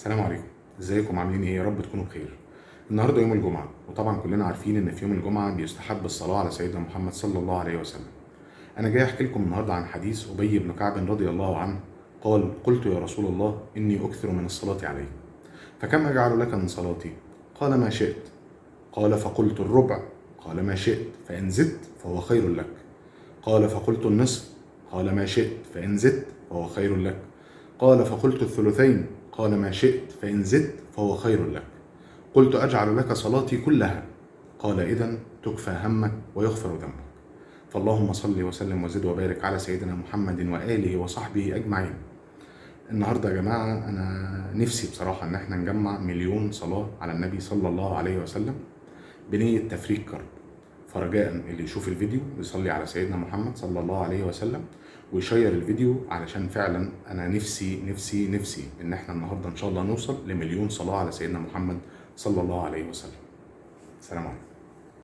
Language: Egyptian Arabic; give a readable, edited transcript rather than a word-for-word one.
السلام عليكم، ازيكم؟ عاملين ايه؟ يا رب تكونوا بخير. النهارده يوم الجمعة، وطبعا كلنا عارفين ان في يوم الجمعة بيستحب الصلاة على سيدنا محمد صلى الله عليه وسلم. انا جاي احكي لكم النهارده عن حديث ابي بن كعب رضي الله عنه قال: قلت يا رسول الله اني اكثر من الصلاة عليك، فكم اجعل لك من صلاتي؟ قال: ما شئت. قال: فقلت الربع. قال: ما شئت، فان زدت فهو خير لك. قال: فقلت النصف. قال: ما شئت، فان زدت فهو خير لك. قال: فقلت الثلثين. قال: ما شئت، فإن زدت فهو خير لك. قلت: أجعل لك صلاتي كلها. قال: إذن تكفى همك ويغفر ذنبك. فاللهم صل وسلم وزد وبارك على سيدنا محمد وآله وصحبه أجمعين. النهاردة يا جماعة أنا نفسي بصراحة إن احنا نجمع 1,000,000 صلاة على النبي صلى الله عليه وسلم بنية تفريج كرب. فرجاء اللي يشوف الفيديو يصلي على سيدنا محمد صلى الله عليه وسلم ويشير الفيديو، علشان فعلا انا نفسي نفسي نفسي ان احنا النهارده ان شاء الله نوصل ل1,000,000 صلاة على سيدنا محمد صلى الله عليه وسلم. السلام عليكم.